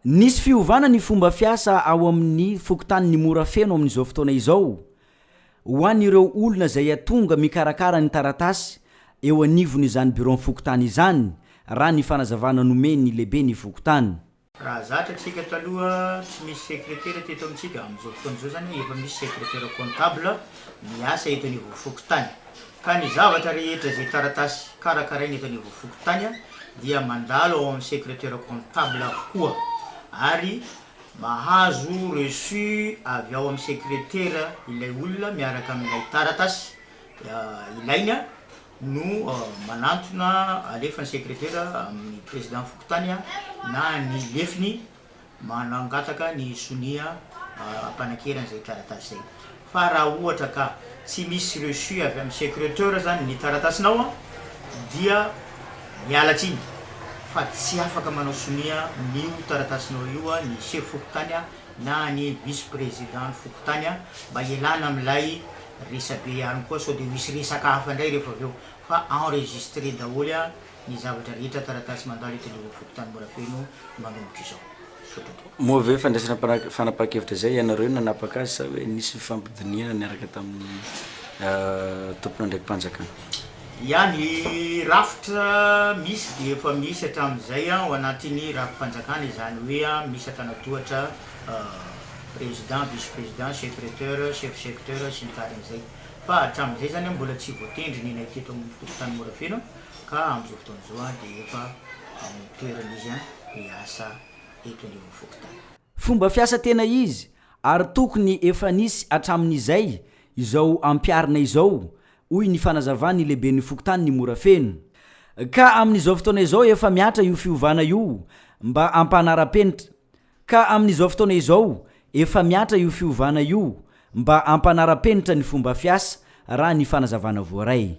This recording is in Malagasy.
Nisy fiovana ny fomba fiasa ao amin'ny fokontanin'i Morafeno amin'izao fotoana izao ho an'ireo olona izay tonga mikarakara ny taratasy eo anivon'izany biraon'ny fokontany izany, raha ny fanazavana nomen'ny lehiben'ny fokontany. Raha zatra tsika taloha tsy misy sekretera teto amintsika, amin'izao fotoana izao zany efa misy sekretera comptable miasa eto anivon'ny fokontany. Ka ny zavatra rehetra izay taratasy karakaraina eto anivon'ny fokontany dia mandalo ao amin'ny sekretera comptable avokoa ary mahazo reçu avy ao amin'ny sekretera ilay olona miaraka amin'ilay taratasy ilaina no manantona alefa ny sekretera amin'ny président fokontany na ny lefiny manangataka ny sonia hampanakerana izay taratasy izay. Fa raha ohatra ka tsy misy reçu avy amin'ny secreteur zany ny taratasinao dia miala tsiny fa tsy afaka manao sonia n'io taratasinao io ny chef fokontany na ny vice président ny fokontany mba hialana amin'ilay Resabe ihany koa sao dia misy resaka hafa indray rehefa avy eo fa enregistré daholo ny zavatra rehetra taratasy mandalo eto anivon'ny fokontany Morafeno manomboka izao. Misaotra tompoko. Moa ve fandraisana fanapahan-kevitra izay ianareo no nanapaka azy sa hoe nisy fifampidinihana niaraka tamin'ny tompon'andraiki-panjakana? Ya, ny rafitra misy dia efa misy hatramin'izay ao anatin'ny rafi-panjakana izany hoe misy antanatohatra Président, vice président, secretaire, chef secteur sy ny tariny izay. Fa hatramin'izay zany mbola tsy voatendry ny anay teto amin'ny fokontany Morafeno ka amin'izao fotoana izao dia efa amin'ny toerana izy miasa eto anivon'ny fokontany. Fomba fiasa tena izy ary tokony efa nisy hatramin'izay izao ampiharina izao, hoy ny fanazavan'ny lehiben'ny fokontanin'i Morafeno. Ka amin'izao fotoana izao efa mihatra io fiovana io mba hampanara-penitra. Ka amin'izao fotoana izao, efa mihatra io fiovana io mba hampanara-penitra ny fomba fiasa, raha ny fanazavana voaray.